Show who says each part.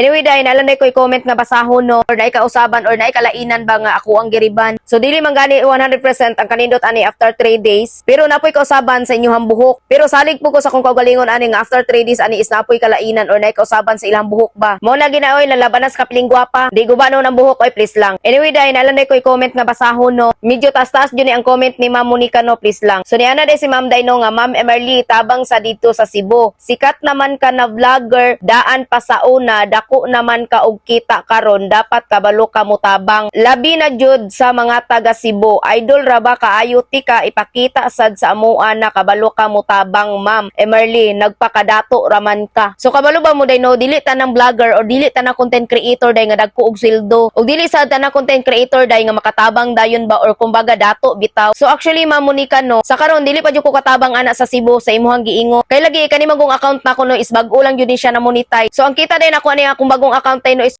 Speaker 1: Anyway, dahil alam na ko i-comment nga basahon, no, or naay kausaban or naay kalainan ba nga ako ang giriban. So dili man gani 100% ang kanindot ani after 3 days, pero napoy kausaban sa inyong buhok. Pero salig po ko sa akong kaugalingon ani nga after 3 days ani is napoy kalainan or naay kausaban sa ilang buhok ba. Mo na ginaoy lalabanas kapiling gwapa. Di guba no ng buhok oy, please lang. Anyway, dahil alam na ko i-comment nga basahon, no. Medyo taas-taas jud ni ang comment ni Ma'am Monica, no, please lang. So niana day si Ma'am Dino nga, "Ma'am Emerly, tabang sa dito sa Cebu. Sikat naman ka na vlogger, daan pa sa una, dako naman ka og kita karon, dapat kabalo ka mutabang. Labi na jud sa mga taga Cebu. Idol ra ba kaayo ti ka, ipakita sad sa amoa na kabalo ka mutabang, Ma'am Emerly, nagpakadato raman ka." So kabalo ba mo day, no, dili tanang vlogger or dili tanang content creator day nga dagko og sweldo. Og dili sad tanang content creator day nga makatabang dayon ba or kumbaga dato bitaw. So actually, Ma'am Monica, no, sa karon dili pa jud ko katabang ana sa Cebu sa imuhang giingo. Kay lagi kani magong account nako, no, is bag-o lang jud ni siya na monetize. So ang kita din ako ani akong bagong account tay, no, is